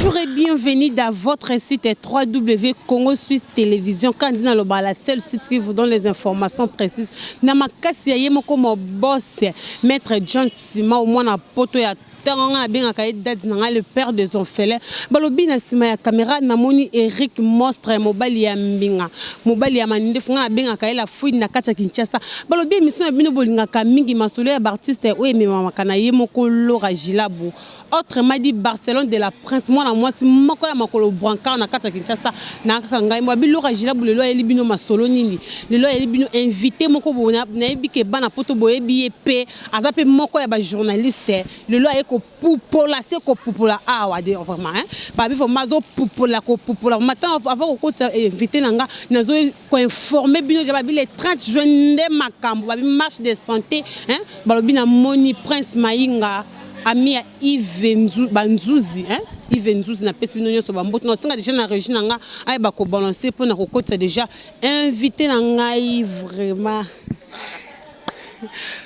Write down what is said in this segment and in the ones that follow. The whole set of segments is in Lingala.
Bonjour et bienvenue dans votre site 3W Congo Suisse Télévision. Quand on a la seule site qui vous donne les informations précises. Na makasi ya ye moko mo boss Maître John Sima au mwana poto ya ntango nga nabengaka ye dadi na ngai, le père des orphelins. Balobi na nsima ya caméra namoni Eric Mostre, mobali ya mbinga, mobali ya mandefu, nga nabengaka ye la fouine na kati ya Kinshasa. Balobi émission na bino bolingaka mingi, masolo ya baartiste oyo ememamaka na ye moko Lora Gilabu, autrement dit Barcelone de la Prince, mwana mwasi moko ya makolo brancard na kati ya Kinshasa. Na kaka ngai babi Lora Gilabu. Lelo ayeli bino masolo nini? Lelo ayeli bino invité moko boye, nayebi ke bana poto boyebi ye mpe aza mpe moko ya bajournaliste. Lelo aye kopupola se kopupola awa de vraiment, hein? Babi vraiment azopupola kopupola. Matin avant kokota invité na nga, nazo koinforme bino ja babi le 30 juin nde makambo, babi marche de santé, hein? Balobi namoni Prince Mayinga, ami ya Yves Banzuzi, hein? Yves Nzuzi, napesi bino nyonso bambote. Naosenga déjà na régie na nga ayeba kobalance mpona kokotisa déjà invité na ngai vraiment.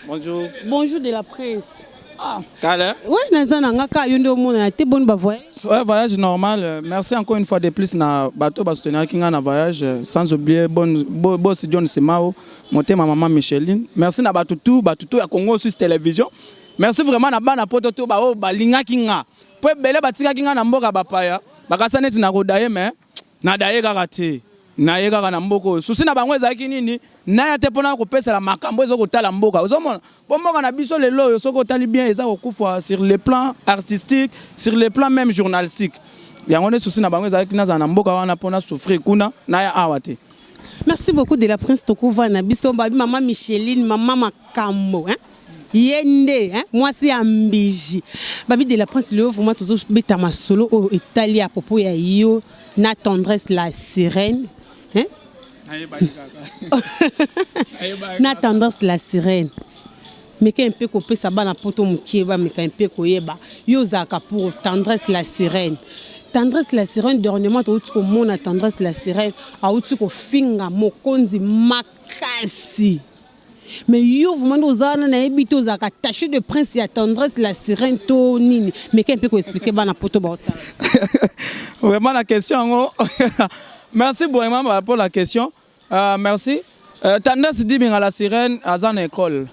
Bonjour. Bonjour de la presse. Ah, Kala. Ouais, naza na nga kaka, yo nde omonana te. Boni bavoyage? Ouais, voyage normal. Merci encore une fois de plus na bato ba soutenir kinga na voyage, sans oublier bon boss John Semao, motema maman Micheline. Merci na bato tout, bato tout ya Congo Suisse Télévision. Merci vraiment na bana poto tout ba o balingaki nga. Po ebele batikaki nga na mboka bapaya. Bakasa neti na kodaye, mais na daye kaka te. Naye kaka na mboka oyo. Souci na bango ezalaki nini? Naya te mpona kopesela makambo eza kotala mboka. Ozomona mpo mboka na biso lelo oyo, soki otali bien, eza kokufa sur le plan artistique, sur le plan même journalistique. Yango nde souci na bango ezalaki, nazala na mboka wana mpona souffrir kuna, naya awa te. Merci beaucoup de la Prince. Tokova na biso babi mama Micheline, mama makambo, hein? Ye nde, hein? Mwasi ya mbiji. Babi de la Prince, lelo vraiment tozobeta masolo oyo etali à propos ya yo na Tendresse la Sirène, hein? Na Tendresse la Sirène, meka mpe kopesa bana poto mokie, bameka mpe koyeba yo ozalaka pour Tendresse la Sirène. Tendresse la Sirène, dernièrement touti komona Tendresse la Sirène auti kofinga mokonzi makasi, mais yo vraiment nde oza wana, nayebi te ozalaka attaché de prince ya Tendresse la Sirène to nini. Meka mpe koexpliquer bana poto baotala. Vraiment la question yango, merci vraiment pour la question, merci. Tendresse Dibinga la Sirène aza na école,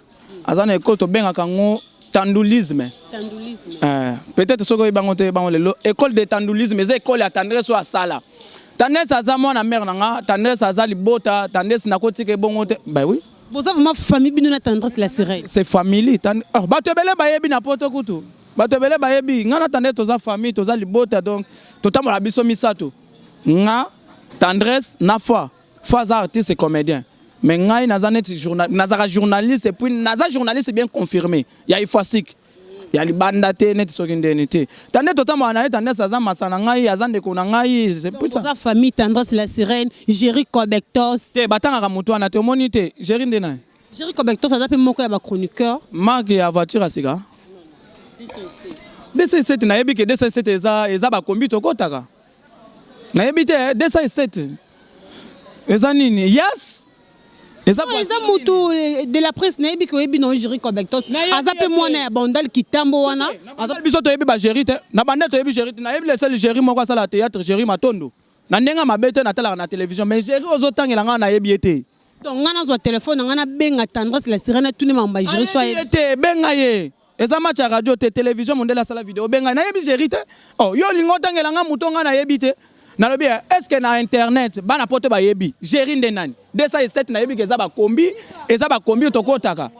aza na école tobengaka yango tandoulisme. Tandoulisme. Peut-être soki oyebango te, yebango lelo. École de tandoulisme eza école ya Tendresse oyo asala. Tendresse aza mwana mare na nga, Tendresse aza libota, Tendresse nakotika ebongo te. Bah oui. Boza vraiment famille, bino na Tendresse la Sirène? C'est famille. Oh, bato ebele bayebi na poto kutu, bato ebele bayebi nga na Tendresse toza famille, toza libota. Donc totambola biso misato, nga, Tendresse na Foi. Foi aza artiste et comédien, mais ngai naza neti nazalaka journaliste et puis naza journaliste bien confirmé ya ifasik ya libanda te, neti soki ndeni te. Tande totambola na ye, Tendresse aza masa na ngai, aza ndeko na ngai, c'est pour ça. Boza famille, Tendresse la Sirène, Géri Cobectos. Te, batangaka motu wana te, omoni te Géri nde na ye. Géri Cobectos aza mpe moko ya bachroniqueur. Marque ya voiture ya sika 207, nayebi ke 207 eza bakombi tokɔtaka, nayebi te 207 eza nini, yes, eza. Eza mutu de la presse, nayebi ke oyebi na Géri Cobectos, aza mpe mwana ya Bandal Kitambo wana. Biso toyebi bagéri te na bande, toyebi géri te. Nayebi le seul géri moko asala théâtre, Géri Matondo, na ndenge mabe te, natalaka na télévision, mais géri ozotangela ngai nayebi ye te. Donc ngai nazwa telefone na ngai, nabenga Tendresse la Sirène, atuni makambo ya Géri so. Ayebi ye te, benga ye, eza match ya radio te, télévision, mondele asala video, benga ye. Nayebi géri te. Oh, yo olingi otangela nga moto ngai nayebi te. Nalobi, est ce que na internet bana poto bayebi géri nde nani? 207 nayebi ke eza bakombi, eza bakombi tokotaka.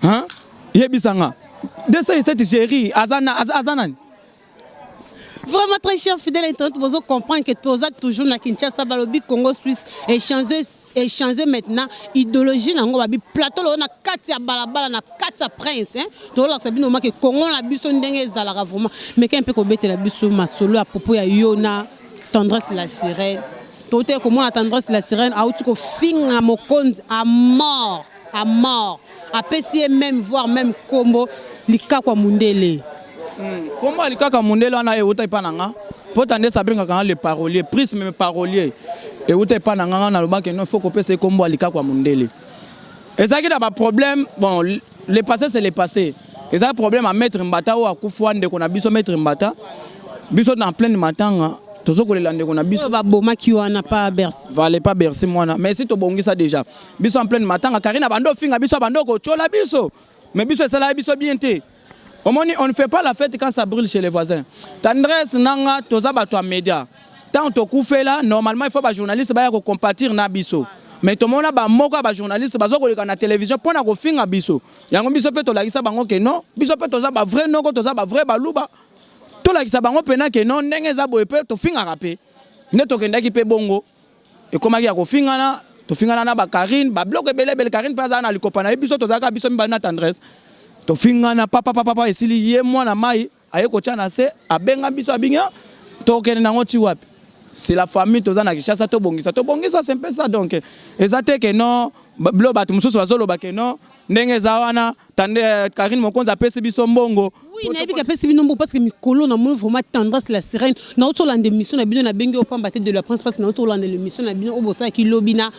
Hein? Yebisa 207 géri aza, aza nani? Vraiment, très cher fidèle internaute, vous comprendre que toza toujours na Kinshasa. Balobi Congo Suisse échanger, échanger maintenant idéologie nango. Babi plateau lo na kati ya balabala, na kati ya Prince, hein. Tolakisa bino make Congo na biso ndenge ezalaka vraiment. Mais quand mpe kobetela biso masolo ya popo ya yo na Tendresse la Sirène, tote komona Tendresse la Sirène auti kofinga mokonzi à mort, à mort, apesi ye même, voire même kombo likakwa mundele. Kombo ya likaka mundele wana euta epa na nga, mpo Tendresse abengaka nga le parolier, prisme parolier. Euta epa na nga. Nga nalobaki non, faut kopesa ye kombo ya likakwa mundele. Ezalaki na baproblème. Bon, le passé c'est le passé. Ezalaki problème ya maître Mbata oyo akufa, ndeko na biso maître Mbata. Biso na pleine matanga, tozokolela ndeko na biso. Oyo babomaki wana pa Bercy. Vale pas Bercy mwana, mais si tobongisa déjà. Biso en pleine matanga, Karine bando finga biso, bando kotiola biso. Mais biso esala biso bien te. Omoni, on ne fait pas la fête quand ça brûle chez les voisins. Tendresse nanga toza bato ya média. Tant tokufela, normalement il faut ba journaliste baya ko compatir na biso. Mais tomona ba moko ya ba journaliste bazo koleka na télévision pona kofinga biso. Yango biso pe tolakisa bango ke non, biso pe toza ba vrai noko, toza ba vrai baluba. Tolakisa bango pena ke non, ndenge eza boye pe tofingaka pe. Nde tokendaki pe bongo. Ekomaki ya kofingana, tofingana na ba Karine, ba biloko ebele ebele. Karine mpe azala na likopa na ye, biso tozalaka biso mibale na Tendresse. Tofingana papa papa papa, esili ye mwana mai aye kotya na se, abenga biso, abinga tokende nango ti wapi? C'est la famille, toza na Kinshasa, tobongisa, tobongisa, c'est un peu ça. Donc eza te ke non, bilo bato mosusu bazoloba ke non, ndenge eza wana tande Karine Mokonzi apesi biso mbongo. Oui, nayebi ke apesi bino mbongo, parce que mikolo namoni vraiment Tendresse la Sirène, nauti olanda émission na bino, nabengi oyo pamba te, de la Prince, parce nauti olanda l'émission na bino oyo bosalaki lobi na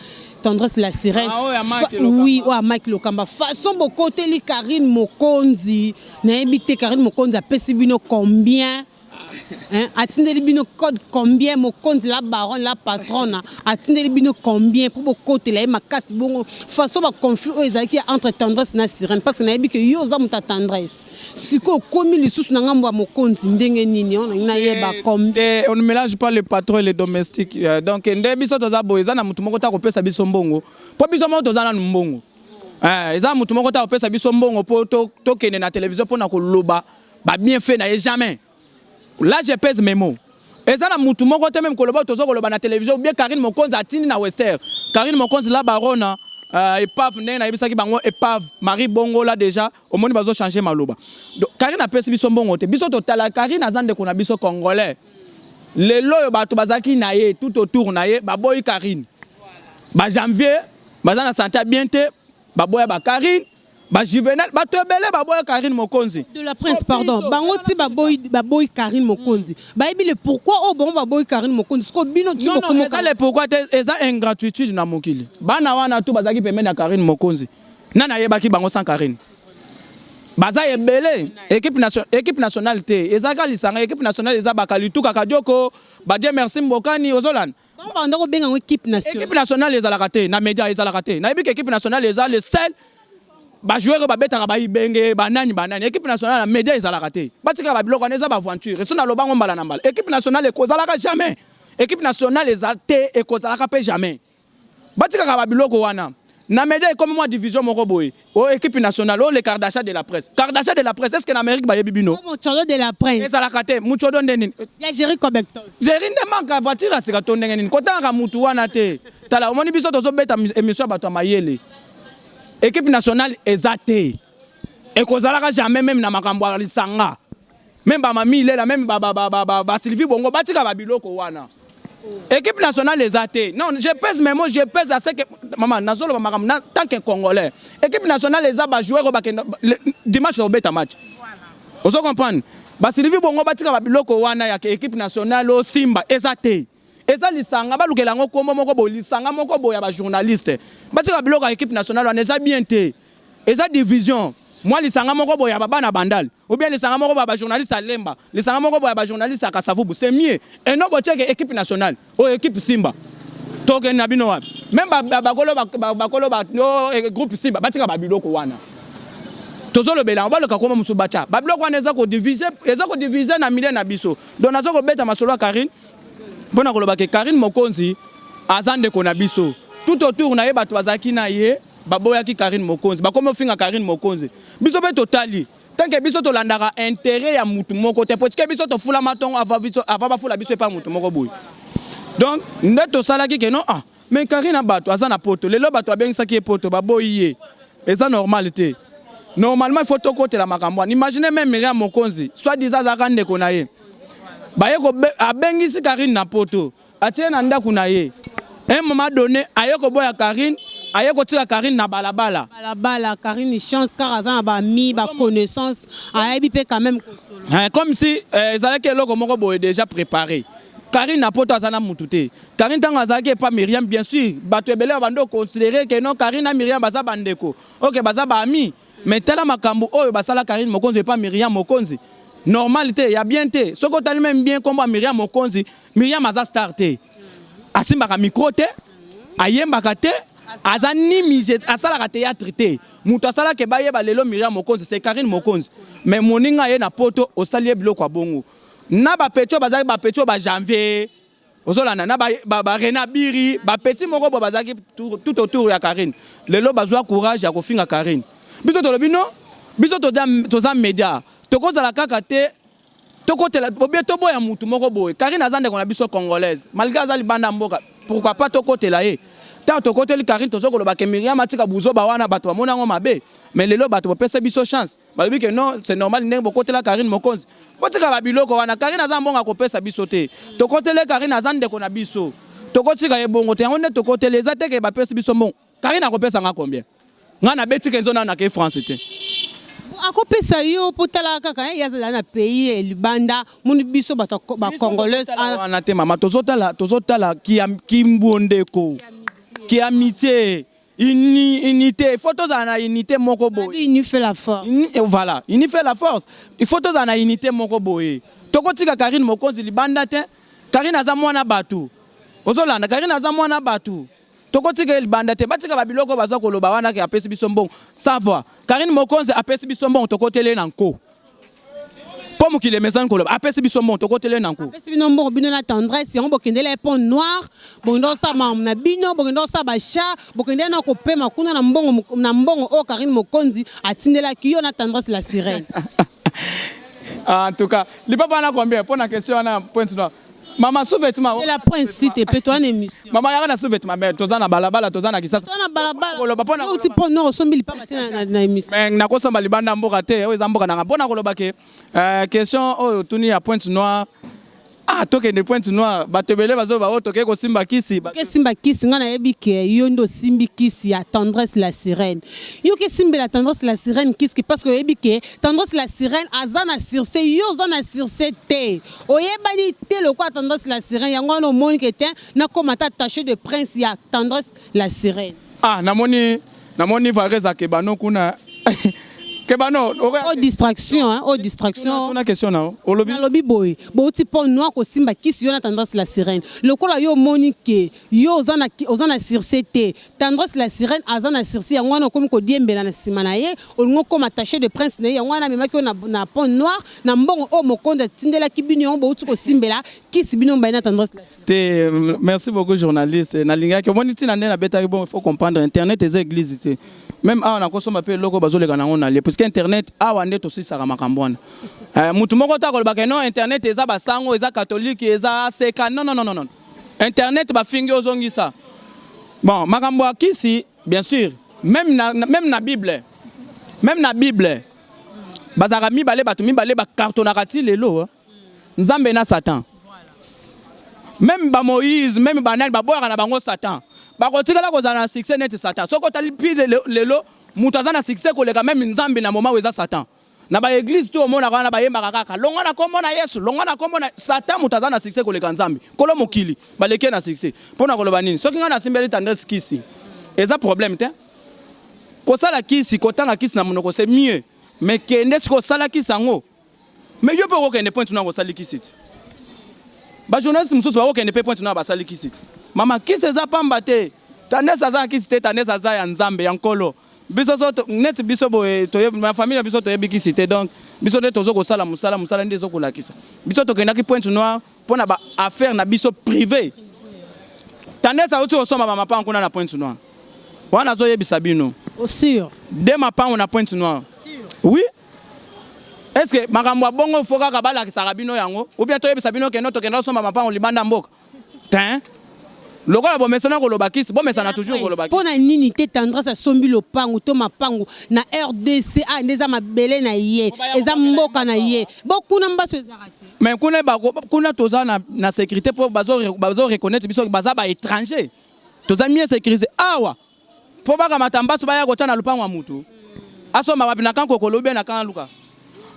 Tendresse la Sirène. Ah, oyo ya Mike Lokamba. Oui, oyo ya Mike Lokamba, façon bokoteli Karine Mokonzi, nayebi te Karine Mokonzi apesi bino combien, hein? Atindeli bino code combien? Mokonzi la baronne, la patronne, atindeli bino combien mpo bokotela ye makasi bongo, façon baconflit oyo ezalaki entre Tendresse na Sirène? Parce que nayebi ke yo oza moto ya Tendresse, sikoyo okomi lisusu na ngambo ya Mokonzi, ndenge nini? O nangi nayeba combien. Te, on ne mélange pas le patron et le domestique. Donc nde biso toza boye, eza na motu moko ta kopesa biso mbongo mpo biso moko toza nanu mbongo. Eza motu moko ta kopesa biso mbongo mpo tokende na télévision mpona koloba babienfait na ye, jamais. Là, je pèse mes mots, eza na mutu moko te, même koloba toza koloba na télévision ou bien Karine Mokonzi atindi na Wester. Karine Mokonzi la barona, epave, ndenge nayebisaki bango, epave Marie Bongola déjà omoni bazochange maloba. Donc Karine apesi biso mbongo te. Biso totala, Karine aza ndeko na biso congolais. Lelo oyo bato bazalaki na ye tout autour na ye baboyi Karine. Bajanvier baza na santé ya bien te, baboya bakarine, bajuvenal, bato ebele baboya Karine Mokonzi. De la Prince, pardon, bango ti baboyi, baboyi Karine Mokonzi, bayebi le pourquoi oyo bango baboyi Karine Mokonzi. Siko bino ti Non, non, bokomoka eza le pourquoi te, eza ingratitude na mokili. Bana wana tu bazalaki pembeni ya Karine Mokonzi, nani ayebaki bango sans Karine? Baza ebele. Équipe nationale te, ezalaka lisanga. Équipe nationale eza bakalitu kaka dioko badie merci mbokani ozolanda. Bango banda kobenga yango équipe nationale. Équipe nationale ezalaka te na média, ezalaka te. Nayebi ke équipe nationale eza le seul bajoueur oyo babetaka, baibenge, banani banani. Équipe nationale na média ezalaka te. Batikaka babiloko wana, eza baaventure. Esi nalobango mbala na mbala, équipe nationale ekozalaka jamais. Équipe nationale eza te, ekozalaka mpe jamais. Batikaka babiloko wana na média, ekomi mwa division moko boye, oyo équipe nationale, oyo le Kardashian de la presse. Kardashian de la presse, est ce que na Amérique bayebi bino? Mocholo de la Prince. Ezalaka te. Muchodo nde nini? Ya Jerry Cobectos. Jerry nde manka voiture ya sika to ndenge nini? Kotangaka mutu wana te. Tala, omoni biso tozobeta émission ya bato ya mayele. Équipe nationale eza te, ekozalaka jamais, même na makambo ya lisanga, même bamami lela, même basylvie bongo, batika babiloko wana. Équipe nationale eza te. Non, je pèse mes mots, je pèse à ce que mama nazoloba makambo na tant que congolais. Équipe nationale eza bajoueur oyo bakenda dimanche obeta match, ozo comprendre? Basylvie bongo batika babiloko wana ya équipe nationale oyo Simba, eza te. Eza lisanga, balukela yango kombo moko boye, lisanga moko boye ya bajournaliste. Batika biloko ya équipe nationale wana, eza bien te, eza division. Mwa lisanga moko boye ya babana Bandal, ou bien lisanga moko boye ya bajournaliste ya Lemba, lisanga moko boye ya bajournaliste ya Kasavubu, c'est mieux. Eno botieke équipe nationale oyo équipe Simba, tokende na bino wapi? Même bakolo groupe Simba batika babiloko wana tozolobela yango, baloka koma mosusu batya babiloko wana, eza kodivise, eza kodivise na milieu na biso. Donc naza kobeta masolo ya Karine mpona koloba ke Karine Mokonzi aza ndeko na biso. Tout autour na ye bato bazalaki na ye baboyaki Karine Mokonzi, bakomi ofinga Karine Mokonzi. Biso mpe totali tant que biso tolandaka intérêt ya mutu moko te, po tike biso tofulama ntongo avant bafula biso epa mutu moko boye. Donc nde tosalaki ke non, ah, mais Karine bato aza na poto lelo, bato babengisaki ye poto, baboyi ye, eza normal te. Normalement il faut tokotela makambo wana. Imagine même Miriam Mokonzi, soit disant azalaka ndeko na ye, baye abengisi Karine na poto, atie na ndako na ye. Un moment donné aye koboya Karine, aye kotika Karine na balabala. Balabala. Karine, chance kaka aza na bami baconnaissance, ayebi mpe quand même kosolo. Comme si ezalaki eloko moko boye déjà préparé. Karine na poto aza na mutu te. Karine ntango azalaki epa Miriam, bien sûr bato ebele babandi oconsidérer ke non, Karine na Miriam baza bandeko, ok, baza baami. Mais tala makambo oyo basala Karine Mokonzi epa Miriam Mokonzi. Normal te, ya bien te. Soki otali meme bien kombo ya Miriam Mokonzi, Miriam aza star te. Asimbaka micro te, ayembaka te, aza ni musicien, asalaka théâtre te. Moto asalaka bayeba lelo Miriam Mokonzi, c'est Karine Mokonzi. Mais moninga ye na poto osali ye biloko ya bongo. Na ba petits oyo bazalaki ba petits oyo ba Janvier, ozolanda na ba, ba, ba Rena Biri, ba petits moko bo bazalaki tout autour ya Karine. Lelo bazwa courage ya kofinga Karine. Biso tolobi non, biso toza, toza media. Tokozala kaka te tokotela obie toboya mutu moko boye. Karine aza ndeko na biso congolaise. Malgré aza libanda mboka, pourquoi pas tokotela ye? Tango tokoteli Karine tozo koloba ke Miriam atika buzoba wana bato bamoni yango mabe. Mais lelo bato bopesa biso chance. Balobi ke non, c'est normal ndenge bokotela Karine Mokonzi. Botika ba biloko wana. Karine aza mbongo akopesa biso te. Tokotele Karine aza ndeko na biso. Tokotika ye bongo te. Yango nde tokoteli eza te ke bapesi biso mbongo. Karine akopesa nga combien? Nga nabeti kenzo na nake France te. Akopesa yo po tala kaka ye azala na pays libanda moni biso bato ba congolais wana te mama tozotala tozotala kimbondeko ki amitié unité il faut tozala na unité moko boye. Uni fait la force. Voilà, uni fait la force. Il faut tozala na unité moko boye. Tokotika Karine Mokonzi libanda te. Karine aza mwana bato. Ozolanda Karine aza mwana bato. Tokotika ye libanda te. Batika ba biloko baza koloba wana ke apesi biso mbongo. Ça va. Karine Mokonzi apesi biso mbongo tokotele na nko. Po mokili emesani koloba apesi biso mbongo tokotele na nko. Apesi bino mbongo bino na tendresse yango bokendela ye pont noir bokende kosala makambo na bino bokende kosala ba chat bokende na kopema kuna na mbongo na mbongo oyo Karine Mokonzi atindelaki yo na tendresse la sirène. En tout cas, lipapa wana combien pour la question wana pointe noire. Mama sous-vêtement. De la prince cité pe toi na émission. Mama yaka na sous-vêtement mais toza na balabala toza na kisasa. Toza na balabala. Koloba pona. Yo uti pona osombi lipapa te na, na émission. Mais nakosomba libanda mboka te oyo eza mboka nanga pona koloba ke question oyo tuni ya pointe noire. Ah tokende pointe noire bato ebele bazoba oyo toke kosimba kisi. Toke simba kisi nga nayebi ke yo nde osimbi kisi ya tendresse la sirène. Yo ke simbela tendresse la sirène kisi parce que oyebi ke tendresse la sirène aza na surse yo oza na surse te. Oyebani te lokola tendresse la sirène yango wana omoni ke te nakoma ata attaché de prince ya tendresse la sirène. Ah namoni namoni varese akebano kuna kebano o distraction hein o distraction tuna question na olobi nalobi boye bouti pont noir kosimba kisi yo na tendresse la sirène lokola yo omoni ke yo oza na oza na surse te tendresse la sirène aza na surse yango wana okomi kodiembela na nsima na ye olingi okoma attaché de prince na ye yango wana amemaki yo na, na pont noir na mbongo oyo mokonzi atindelaki bino yango bouti kosimbela kisi bino mobali na tendresse la sirène. Te merci beaucoup journaliste nalingaki omoni ntina nde nabetaki bon il faut comprendre internet eza église te même awa nakosomba mpe eloko bazoleka nango na lie puisque internet awa nde tosisaka makambo wana mutu moko ta kolobaka non internet eza basango eza catholique eza seka non non non non internet bafingi ozongisa bon makambo ya kisi bien sûr même na bible même na bible bazalaka mibale bato mibale bakartonaka ti lelo Nzambe na Satan. Même ba Moïse, même ba nani baboyaka na bango Satan. Bakotikala kozala na succès neti Satan. Soki otali pi lelo moto aza na succès koleka même Nzambe na moment oyo eza Satan. Na ba église to omonaka wana bayembaka kaka longwa na kombo na Yesu, longwa na kombo na Satan, moto aza na succès koleka Nzambe. Kolo mokili baleki ye na succès. Pona koloba nini? Soki ngai nasimbeli tendresse kisi, eza problème te. Kosala kisi, kotanga kisi na monoko c'est mieux. Mais kende sikoyo osala kisi yango. Mais yo mpe okokende pointe noire osali kisi te. Ba journaliste mosusu bakokende mpe pointe noire basali kisi te. Mama kisi eza pamba te. Tendresse aza na kisi te, tendresse aza ya Nzambe ya Nkolo. Biso so neti biso boye toyebi na famille na biso toyebi kisi te donc biso nde tozo kosala mosala mosala nde ezo kolakisa. Biso tokendaki pointe noire mpo na ba affaire na biso privé. Tendresse auti kosomba ba mapango kuna na pointe noire. Wana azoyebisa bino. Sûr. De mapango na pointe noire. Oui. Est-ce que makambo ya bongo fo kaka balakisaka bino yango ou bien toyebisa bino keno tokenda kosomba mapango libanda mboka te? Lokola bomesana koloba kisi, bomesana toujours koloba kisi. Pona nini te tendresse asombi lopango to mapango na RDC a nde eza mabele na ye eza mboka na ye bo kuna mbasu ezalaka te. Mais kuna kuna toza na sécurité po bazo reconnaître biso baza ba étranger toza mieux sécurisé awa po bakamata mbasu baya kotya na lupango ya mutu asomba wapi na kankokolo ubie na kanluka.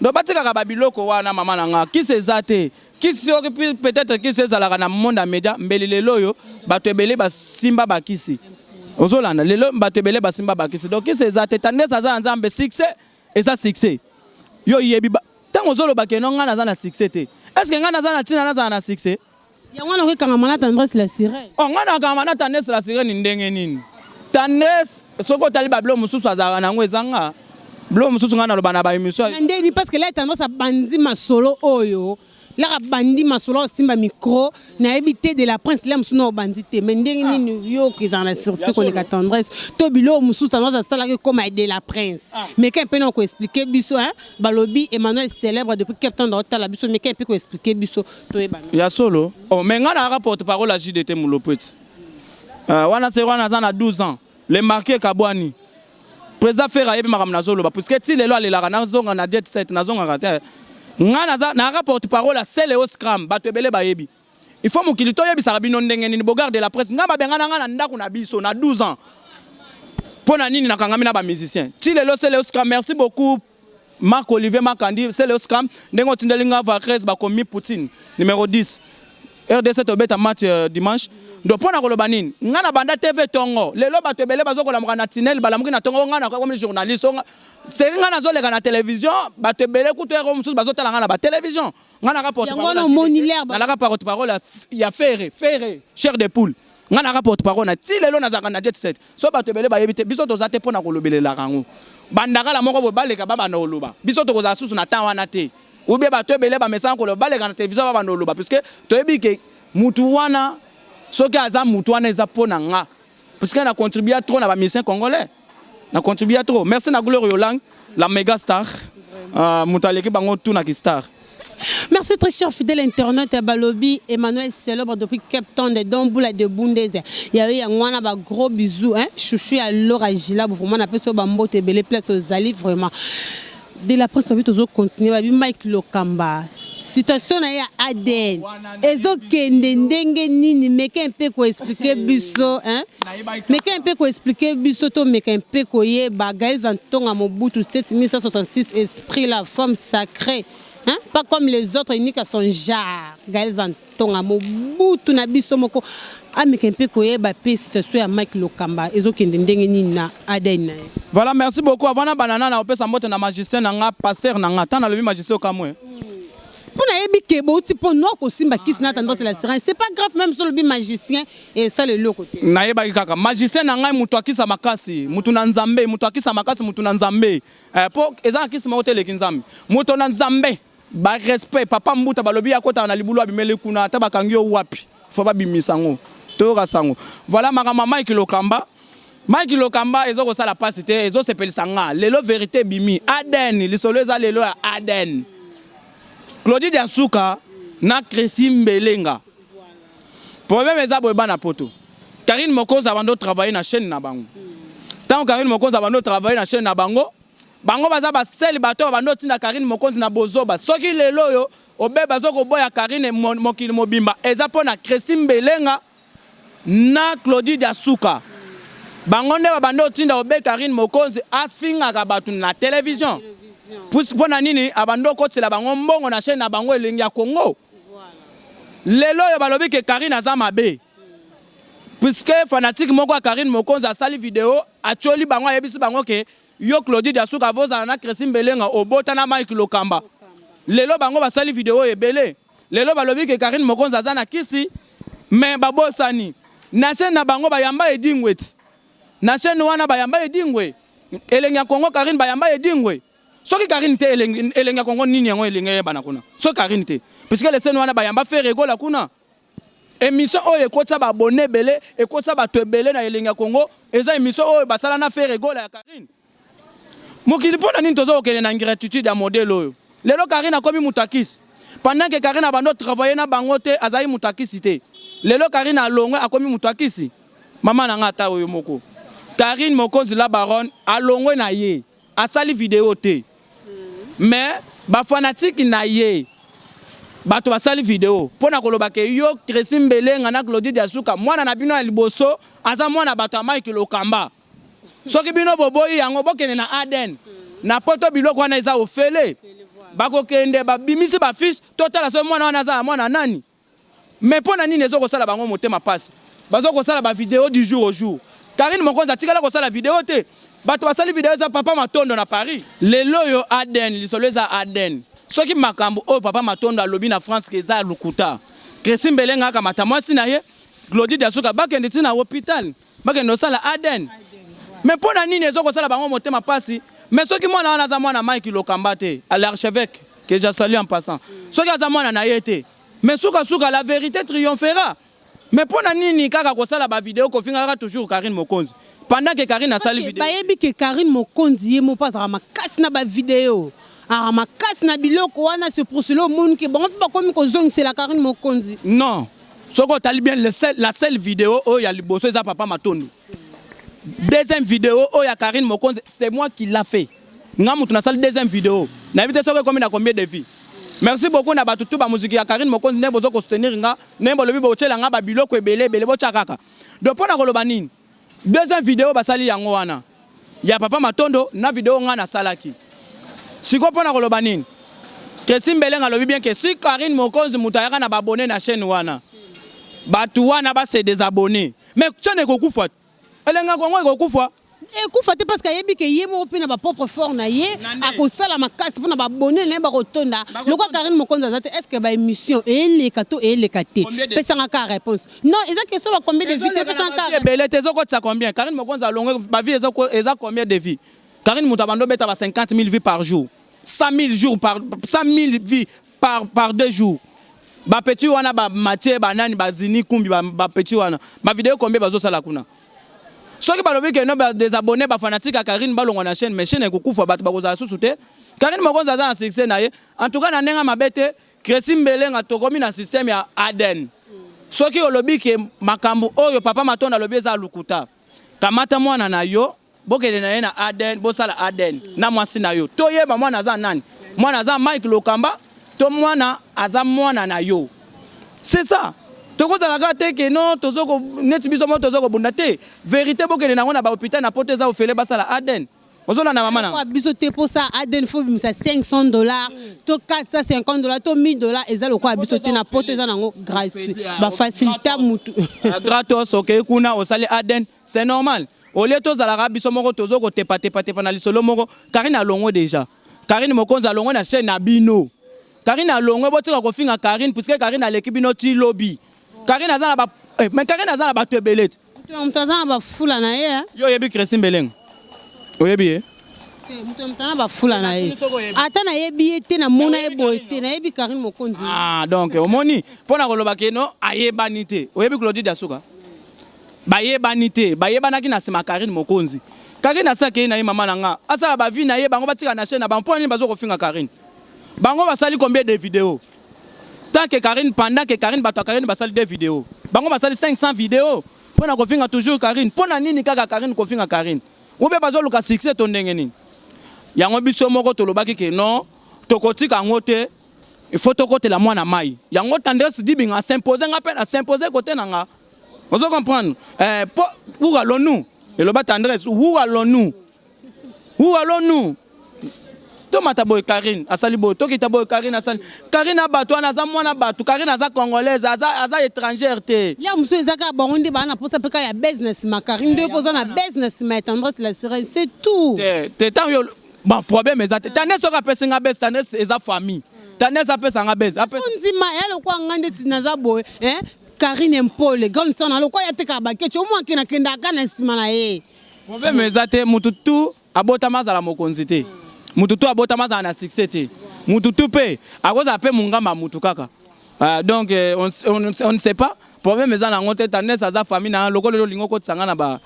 Donc batikaka ba biloko wana mama na nga kisi eza te kisi soki peut-être kisi ezalaka na monde ya media mbeli lelo oyo bato ebele basimba bakisi ozolanda lelo bato ebele basimba bakisi donc kisi eza te tendresse aza ya Nzambe succès eza succès yo yebi ba... Ntango ozoloba que non, ngai naza na succès te, est ce que ngai naza na ntina nazala na succès? Yango wana okekangama na Tendresse la Sirène. Oh, ngai nakangama na Tendresse la Sirène ndenge nini? Tendresse, soki otali babilo mosusu azalaka nango, ezanga bilo mosusu. Ngai naloba na baémission. Na ndeni? Parce que la Tendresse abandi masolo oyo, laka bandi masolo, osimba micro, nayebi te de la prince la mosusu na obandi te. Mais ndenge nini yo okezala na sursis koleka Tendresse to biloko mosusu Tendresse asalaki ekoma de la prince? Mais ka mpe na koexpliquer biso, hein? Balobi Emmanuel Célèbre depuis Cape Town otala biso. Mais ka mpe koexpliquer biso, toyeba. Ya solo? Oh, mais ngai nayaka porte parole ya JDT Mulopeti. Wana se wana aza na 12 ans, le marqué Kabwani, président Ferre ayebi makambo nazoloba, puisque ti lelo alelaka nazonga na Jet 7, nazongaka te. Ngai naza nayaka porte parole ya Celeo Scram. Bato ebele bayebi. Il faut mokili toyebisaka bino ndenge nini. Bogarde de la presse, ngai babengana ngai na ndako na biso na 12 ans. Mpo na nini nakangami na bamusicien ti lelo? Celeo Scram, merci beaucoup. Marc Olivier Makandi, Celeo Scram, ndenge otindeli nga Vacres, bakomi Poutine numéro 10, RDC tobeta match dimanche. Donc mpo na koloba nini? Ngai na banda TV tongo. Lelo bato ebele bazokolamuka na tinel, balamuki na tongo, ngai nakomi journaliste seri, ngai nazoleka na télévision. Bato ebele kutu ero mosusu bazotala ngai na batélévision. Ngai naka porte Yango wana omoni l'air nalaka porte parole ya Ferre. Ferre chair de poule, ngai naka porte parole na ti lelo nazalaka na Jet 7. So bato ebele bayebi te. Biso toza te mpo na kolobelelaka yango. Bandakala moko boye baleka, babanda koloba, biso tokozala susu na temps wana te. Ou bien bato ebele bamesana koloba, baleka na télévision, babanda koloba, puisque toyebi ke mutu wana, soki aza mutu wana, eza mpo na nga, puisque na contribua trop na bamusicien congolais, na contribua trop. Merci na Gloire Yolang, la méga star, moto aleki bango tunaki star. Merci, très cher fidèle internaute. Balobi Emmanuel Célèbre depuis Cape Town de Domboula de Bundez. Il y a eu un ba gros bisous, hein. Chouchou ya Laura Gila, vraiment na peso ba mbote belé place aux ali vraiment. De la presse babi tozo continuer. Babi Mike Lokamba, situation na ye ya ADN ezokende ndenge nini? Meke mpe koexpliquer biso, hein? Meke mpe koexpliquer biso, tomeka mpe koyeba. Gaël Ntonga Mobutu 7166, esprit, la femme sacrée, hein? Pas comme les autres, unique à son genre. Gaël Ntonga Mobutu na biso moko, ameka mpe koyeba mpe situation ya Mike Lokamba ezokende ndenge nini na ADN na ye. Voilà, merci beaucoup. Avant na banana na opesa mbote na magicien na nga, pasteur na nga. Ntango nalobi magicien, okamwe. Mpo nayebi ke bouti mpo no kosimba kisi na Tendresse la Sirène, c'est pas grave. Même so olobi magicien, esala eloko te. Nayebaki kaka magicien na ngai, moto akisa makasi, motu na Nzambe, moto akisa makasi, motu na Nzambe. Mpo eza na kisi moko te eleki Nzambe. Moto na Nzambe, barespect papa Mbuta. Balobi akotaka na libulu, abimeli kuna. Ata bakangi yo wapi, fo babimisa yango, toyoka sango. Voilà makambo ya Mike Lokamba. Mike Lokamba eza kosala mpasi te, ezosepelisa nga. Lelo vérité ebimi, ADN lisolo eza lelo ya ADN. Claudie Diasuka na Cresi Mbelenga, problème eza boye: bana poto, Karine Mokonzi abandi otravaille na chaîne na bango. Ntango Karine Mokonzi abandi otravaille na chaîne na bango, bango baza baseli bato babandi otinda Karine Mokonzi na bozoba. Soki lelo oyo obe baza koboya Karine mokili mobimba, eza mpo na Cresi Mbelenga na Claudie Diasuka. Bango nde babandi otinda obe Karine Mokonzi afingaka bato na télévision. Mpo na nini? Abandi okotela bango mbongo na chaîne na bango Elengi ya Congo. Lelo oyo balobi ke Karine aza mabe, puisque fanatique moko ya Karine Mokonzi asali video, atioli bango, ayebisi bango ke yo Claudie Diasuka vozala na Cresi Mbelenga, obota na Mike Lokamba. Lelo bango basali video ebele. Lelo balobi ke Karine Mokonzi aza na kisi, mais babosani na chaîne na bango bayamba Edingwe. Ti na chaîne wana bayamba Edingwe, Elengi ya Congo. Karine bayamba Edingwe. Soki Karine te, Elengi ya Congo nini yango elengi eyebana kuna? Soki Karine te, puisque le scène wana bayamba Ferre Gola kuna. Émission oyo ekotisa baabonnés ebele, ekotisa bato ebele na Elengi ya Congo, eza émission oyo basala na Ferre Gola ya Karine. Mokili, mpo na nini toza kokende na ingratitude ya modèle oyo? Lelo Karine akomi moto akisi, pendant que Karine abandi otravaille na bango te, azali moto akisi te. Lelo Karine alongwe, akomi moto akisi. Mama na nga, ata oyo moko Karine Mokonzi la baronne alongwe na ye, asali video te, mais bafanatike na ye, bato basali video mpo na koloba ke yo Tresi Mbelenga na Claudie Diasuka, mwana na bino ya liboso aza mwana bato ya Mike Lokamba. Soki bino boboyi yango, bokende na ADN na poto. Biloko wana eza ofele. Bakokende, babimisi bafiche, totala soki mwana wana aza ya mwana nani. Mais mpo na nini eza kosala bango motema mpasi? Baza kosala bavideo du jour au jour. Karine Mokonzi atikala kosala video te. Bato basali video eza papa Matondo na Paris. Lelo oyo ADN lisolo eza ADN. Soki makambo oyo papa Matondo alobi na France ke eza ya lokuta, Christine Mbelenga akamata mwasi na ye Glody Diasuka bakende ti na hopital, bakende kosala ADN. Mais mpo na nini ezo kosala bango motema pasi? Mais soki mwana wana aza mwana Mike Lokamba te, l'archevêque que je salue en passant, soki aza mwana na ye te, mais suka suka la vérité triomphera. Mais mpo na nini kaka kosala ba video kofinga kaka toujours Carine Mokonzi pendant que Carine asali video? Bayebi ke Carine Mokonzi ye moko azalaka makasi na ba video, azalaka makasi na biloko wana, c'est pour cela omoni ke bango mpe bakomi kozongisela Carine Mokonzi. Non, soki otali bien le seul, la seule video oyo ya liboso eza Papa Matondo. Deuxième video oyo ya Carine Mokonzi, c'est moi qui l'a fait. Nga mutu nasali deuxième video. Nayebi te soki ekomi na combien de vues. Merci beaucoup na bato tout ba muziki ya Carine Mokonzi ndenge bozo ko soutenir nga, ndenge bolobi botiela nga ba biloko ebele ebele botia kaka. Donc pona koloba nini? Deuxième video basali yango wana ya Papa Matondo na video nga nasalaki. Sikoyo pona koloba nini? Tracy Mbelenga alobi bien que si Carine Mokonzi moto ayaka na ba abonnes na chaîne wana, bato wana ba se désabonner. Mais chaîne ekokufa. Elenga Congo ekokufa. Ekufa te parce que ayebi ke ye moko mpe na ba propre fort na ye akosala makasi mpona ba abonne na ye bakotonda. Lokola Carine Mokonzi aza te, est-ce que ba émission eleka to eleka te? Pesanga kaka réponse. Non, eza question ba combien de vues te, pesanga kaka. Ebele te, ezokotisa combien? Carine Mokonzi alongwe ba vues eza combien de vues? Carine moto abanda obeta ba 50 000 vues par jour. 100 000 jours par 100 000 vues par 2 jours. Ba petit wana ba Mathieu ba nani ba Zini Kumbi ba petit wana ba vidéo combien bazosala kuna? Soki balobi ke no ba désabonner ba fanatique ya Carine balongwa na chaîne, mais chaîne ekokufa, bato bakozala susu te. Carine Mokonzi aza na succès na ye. En tout cas na ndenge mabe te, Tracy Mbelenga tokomi na système ya ADN. Soki olobi ke makambo oyo papa Matondo alobi eza lokuta, kamata mwana na yo bokende na ye na ADN, bosala ADN na mwasi na yo, toyeba mwana aza nani. Mwana aza Mike Lokamba to mwana aza mwana na yo. C'est ça. Tokozala kaka te ke non tozo ko neti biso moko tozo kobunda te. Verite bokende nango na ba hôpital na poto eza ofele basala ADN. Ozolanda mama na. Kwa biso te posa ADN faut bimisa $500 to $450 to $1000 eza lokola biso te na poto eza nango gratuit. Ba facilita mutu. Gratos okei kuna osali ADN, c'est normal. Au lieu tozalaka biso moko tozo ko tepa tepa tepa na lisolo moko, Carine alongwe déjà. Carine Mokonzi alongwe na chaîne na bino. Carine alongwe, botika kofinga Carine puisque Carine aleki bino ti lobi. Carine aza na ba eh, mais Carine aza na bato ebele ti. Moto aza na bafula na ye. Yo oyebi Christine Mbelenga? Oyebi ye? Moto moto na bafula na ye. Ata nayebi ye te, namona ye boye te, nayebi Carine Mokonzi. Ah, donc omoni mpo na koloba ke no ayebani te. Oyebi Claudie Diasuka? Bayebani te, bayebanaki na sima Carine Mokonzi. Carine asaki ye na ye mama na nga, asala ba vie na ye, bango batika na chaîne na bango. Mpo nini bazo kofinga Carine? Bango basali combien de vidéos? Tant que Carine, pendant que Carine, bato ya Carine basali deux vidéos. Bango basali 500 vidéos mpo na kofinga toujours Carine. Mpo na nini kaka Carine kofinga Carine? Ou bien bazoluka succès to ndenge nini? Yango biso moko tolobaki ke non, tokotika yango te. Il faut tokotela mwana mai. Yango Tendresse Dibinga s'imposer nga pe na s'imposer côté na nga. Ozo comprendre? Eh, po, où allons-nous? Eloba Tendresse, où allons-nous? Où allons-nous? Tomata boye Carine asali boye, tokita boye Carine asali. Carine abato wana aza mwana bato, Carine aza congolaise, aza aza étrangère te. Ya mosusu eza kaka bango nde baa na posa mpe kaka ya buzz na nsima Carine nde mpo oza na buzz na nsima ya Tendresse la sirène, c'est tout. Te te tant yo bon problème eza te. Tendresse soki apesi nga buzz, Tendresse eza famille. Tendresse apesa nga buzz, apesa Ndima ya lokola nga ndeti naza boye, hein? Carine Mpole, grande sœur na lokola ya tekaka bakeci, omwa akenda kendaka na nsima na ye. Problème eza te, mutu tu abotama azala mokonzi te, mutu tu abotama azala na succès te, mutu tu pe akozala pe mungamba mutu kaka. Donc on ne sait pas. Problème eza nango te, Tendresse aza famille na lokola olingo okotisa nga na ba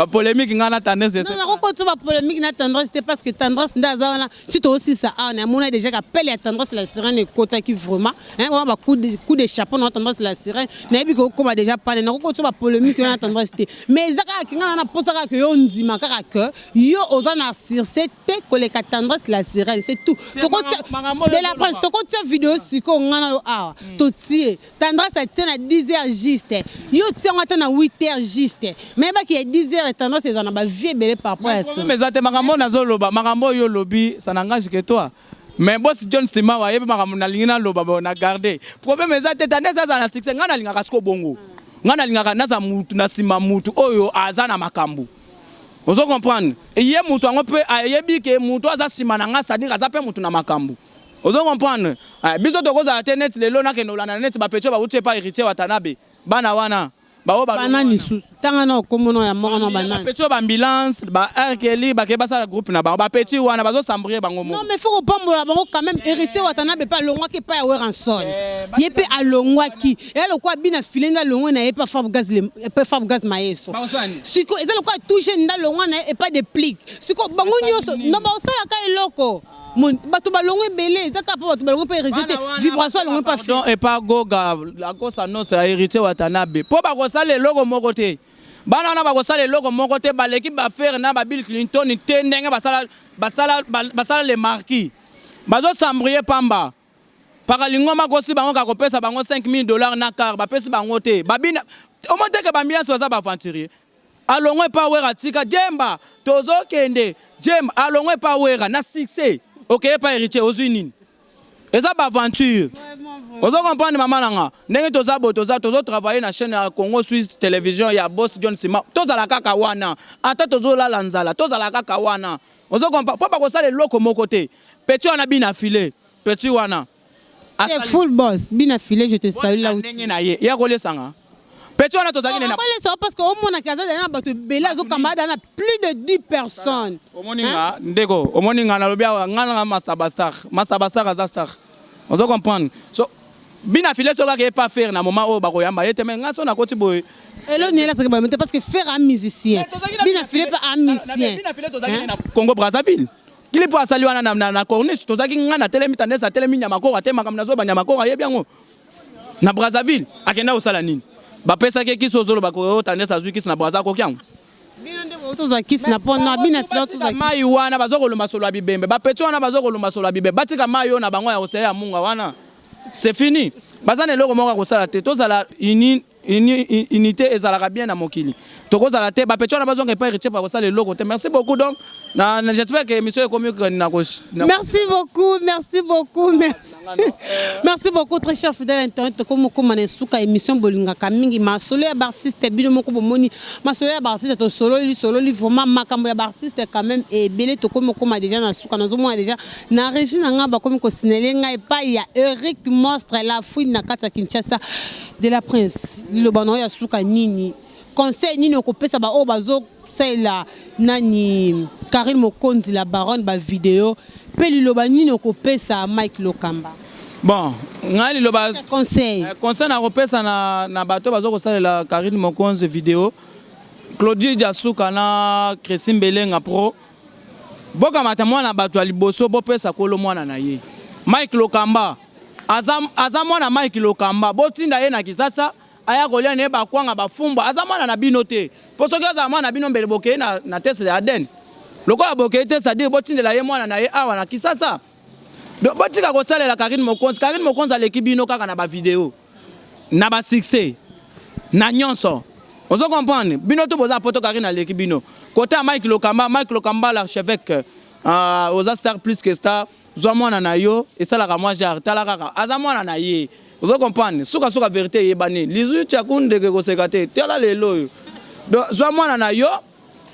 polémique nga na Tendresse. Non, nakokotisa ba polémique na Tendresse te parce que Tendresse nde aza wana ti toosisa awa na mona déjà kapele ya Tendresse la sirène ekotaki vraiment, hein, wana ba coup de chapeau na Tendresse la sirène nayebi ke okoma déjà pane, nakokotisa ba polémique wana na Tendresse te, mais eza kaka ke nga na posa kaka ke yo ndima kaka ke yo oza na succès te koleka Tendresse la sirène, c'est tout. Tokotia de la presse, tokotia vidéo sikoyo nga na yo awa totie Tendresse atie na 10 heures juste, yo tie yango ata na 8 heures juste, mais yebaki ya 10 heures Tendresse eza na ba vie ebele par rapport ya problème eza te. Makambo nazoloba, makambo oyo olobi, ça n'engage que toi. Mais boss John Simawa ayebi makambo nalingi naloba, bon na garder. Problème eza te, Tendresse aza na succès, nga nalingaka siko bongo. Nga nalingaka naza mutu na sima mutu oyo aza na makambo. Ozo comprendre? Ye mutu yango pe ayebi ke mutu aza sima na nga, c'est-à-dire aza pe mutu na makambo. Ozo comprendre? Eh, biso tokozala te neti lelo nakende olanda neti bapetio bauti epa Héritier Watanabe. Bana wana bao banani susu tanga na okomona ya moko na banani. Bapetio ba ambulance ba RKL bake basala groupe na bango, bapeti wana bazosambrie bango moko. Non, mais faut kopambola bango quand même. Héritier Watanabe mpe alongwaki epai ya Werrason, ye mpe alongwaki. Eya lokola bina file nde alongwe na ye epa Fabregas Mayeso. Siko eza lokola tout jeune nde alongwa na ye epa Deplick. Siko bango nyonso no baosalaka eloko. Bato balongwe ebele, eza kaka mpo bato balongwe mpe Héritier te, Vibration alongwe mpa. Pardon, epa Goga akosa nyonso ya Héritier Watanabe, mpo bakosala eloko moko te. Bana wana bakosala eloko moko te. Baleki baFerre na baBill Clinton te. Ndenge basala, basala, basala le marquis, bazosambrie pamba. Paka lingoma kosi bango kaka kopesa bango 5000 $ na car, bapesi bango te. Babina omoni te ke baambulance baza baaventurier. Alongwe epa Wera, tika jemba, tozokende jemba. Alongwe epa Wera na succès, okeye epa Héritier, ozwi nini? Eza baaventure. Ozo comprendre, mama na nga? Ndenge toza boye, toza tozotravaille na chaîne ya Congo Suisse Télévision ya boss John Sima. Tozala kaka wana, ata tozolala nzala, tozala kaka wana. Ozo comprendre? Mpo bakosala eloko moko te. Petit wana bina file, petit wana Full boss bina file, je te salue là. Ndenge na ye ya kolesanga petit wana, tozalaki nena. Akolesa parce que omonaki aza na bato ebele, azokamba ada na plus de 10 personnes. Omoni nga, ndeko, omoni nga, nalobi awa, nga nanga Masaba star. Masaba star aza star. Ozo comprendre? So bina file, soki kaka epa Ferre na moment oyo, bakoyamba ye te. Me nga so nakoti boye. Eloni elasaki bayamba te parce que Ferre a musicien, bina file mpe a musicien. Bina file, tozalaki na Congo Brazzaville, clip oyo asali wana na corniche, tozalaki, nga na telemi, tandesi atelemi, Nyamakoro ate makambo nazoba. Nyamakoro ayebi yango. Na Brazzaville akenda kosala nini? Bapesaki kisi, ozoloba oyo tandesi azwi kisi na Braza, akoki yango. Bino nde bozozwa kisi na mpo na bina file tozwa. Mai wana baza kolomba solo ya bibembe. Bapeti wana baza kolomba solo ya bibembe. Batika mai oyo na bango ya kosala ya munga wana, c'est fini. Baza na eloko moko ya kosala te. Tozala unité, ezalaka bien na mokili. Tokozala te. Bapeti wana bazonga epai Héritier, bakosala eloko te. Merci beaucoup. Donc na j'espère que émission ekomi na Merci beaucoup, merci beaucoup, merci, merci beaucoup, très cher fidèle internet. Tokomi na suka émission bolingaka mingi, masolo ya baartiste. Bino moko bomoni masolo ya baartiste, tosololi sololi vraiment makambo ya baartiste quand même ebele. Tokomi okoma déjà na suka. Nazomona déjà na régie na ngai bakomi kosinele ngai epai ya Eric Monstre la Fouine na kati ya Kinshasa. De la Prince, liloba na oyo ya suka nini? Conseil nini okopesa baoyo bazosalela nani, Karine Mokonzi la Baronne, bavideo? Mpe liloba nini okopesa Mike Lokamba? Bon, ngai liloba Conseil. Conseil nakopesa na bato baza kosalela Karine Mokonzi video, Claudie Diasuka na Christine Belenga Pro, bokamata mwana bato ya liboso, bopesa kolo mwana na ye. Mike Lokamba aza mwana Mike Lokamba, botinda ye na Kisasa aya kolia na ye bakwanga bafumbwa. Aza mwana na bino te, mpo soki azala mwana na bino, mbele bokei na test ya ADN. Lokola bokei te, c'est-à-dire botindela ye mwana na ye awa na Kisasa. Donc botika kosalela Karine Mokonzi. Karine Mokonzi aleki bino kaka na bavideo, na basuccès, na nyonso. Ozo comprendre? Bino to boza poto, Karine aleki bino. Côté ya Mike Lokamba, Mike Lokamba l'archevêque, oza star plus que star. Zwa mwana na yo, esalaka mwa genre, tala kaka aza mwana na ye. Ozo comprendre? Sukasuka vérité eyebani, lizu tiaku ndeke koseka te. Tala lelo oyo. Donc zwa mwana na yo,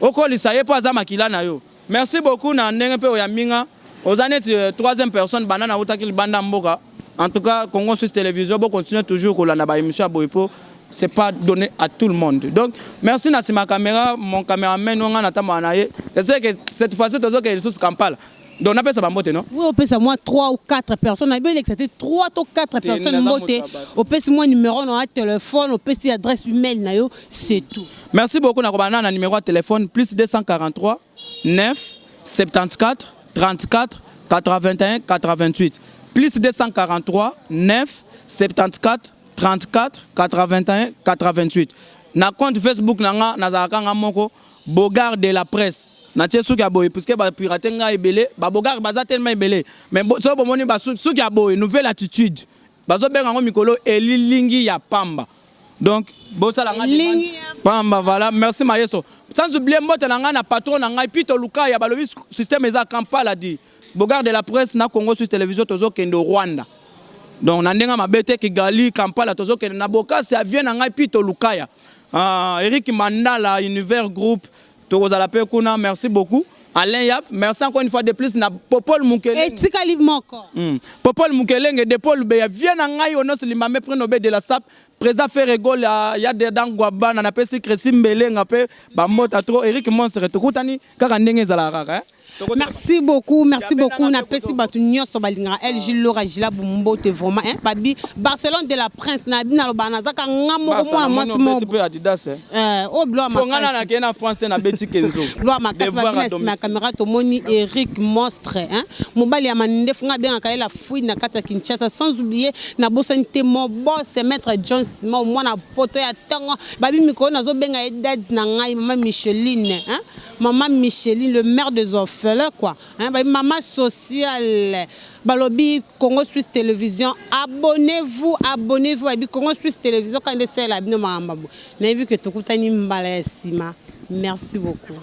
okolisa ye mpo aza makila na yo. Merci beaucoup na ndenge mpe oyambi nga. Oza neti troisième personne banda nautaki libanda mboka. En tout cas, Congo Suisse Télévision, bocontinue toujours kolanda baémission ya boye, mpo c'est pas donné à tout le monde. Donc merci na nsima caméra, mon caméraman nga natambola na ye. J'espère que cette fois-ci tozokende lisusu Kampala. Donc napesa bambote, non? Oui, opesa mwa 3 ou 4 personnes. Nayebi elekisa te, 3 to 4 personnes mbote. Opesi mwa numéro na ya téléphone, opesi adresse email na yo, c'est tout. Merci beaucoup. Nakobanda na numéro ya téléphone: plus 243 9 74 34 81 88, plus 243 9 74 34 81 88. Na compte Facebook na nga, nazalaka nga moko Bogard de la Presse. Natie suki ya boye puisque bapirate ngai ebele. Babogard baza tellement ebele, mais soki bomoni suki ya boye, nouvelle attitude, bazobenga yango mikolo elilingi ya pamba. Donc bosala nga pamba. Voilà, merci mayeso. Sans oublier mbote na ngai na patron na ngai Pito Lukaya. Balobi système eza Kampala. Di Bogard de la Presse na Congo Suisse Télévision, tozokende Rwanda. Donc na ndenge mabe te, Kigali, Kampala, tozokende na bokasi avie na ngai Pito Lukaya, Eric Mandala, Univers Group, tokozala mpe kuna. Merci beaucoup. Alain Yaf, merci encore une fois de plus na Popol Mukelenge. Etikali moko. Popol Mukelenge de Paul Beya, viens na ngai onos limbambe prix Nobel de la SAP, président Ferregol ya Dedan Gwabana na pesi Crécy Mbelenga pe ba mbota trop Eric Monstre tokutani kaka ndenge ezalaka kaka, hein. Merci beaucoup, merci beaucoup. Napesi bato nyonso balingaka LG Lora Gila Bumbote vraiment, hein. Babi Barcelone de la Prince na bino aloba nazaka nga moko mwana mwasi moko. Mpe Adidas, eh. Oyo bilo ya Mpo nga na nakei na France te, nabeti Kenzo. Lwa makasi. Babi na nsima ya caméra tomoni Eric Monstre, hein? Mobali ya mandefu, nga abengaka ye la fouine na kati ya Kinshasa. Sans oublier, nabosani te mon boss, maître John Simon, mwana poto ya ntongo. Babi mikolo nazobenga ye dadi na ngai, mama Micheline, hein? Mama Micheline, le mère des orphelins quoi, hein? Babi mama sociale. Balobi Congo Suisse Télévision, abonnez-vous, abonnez-vous. Babi Congo Suisse Télévision, quand esalela bino makambo, nayebi ke tokutani mbala ya nsima. Merci beaucoup.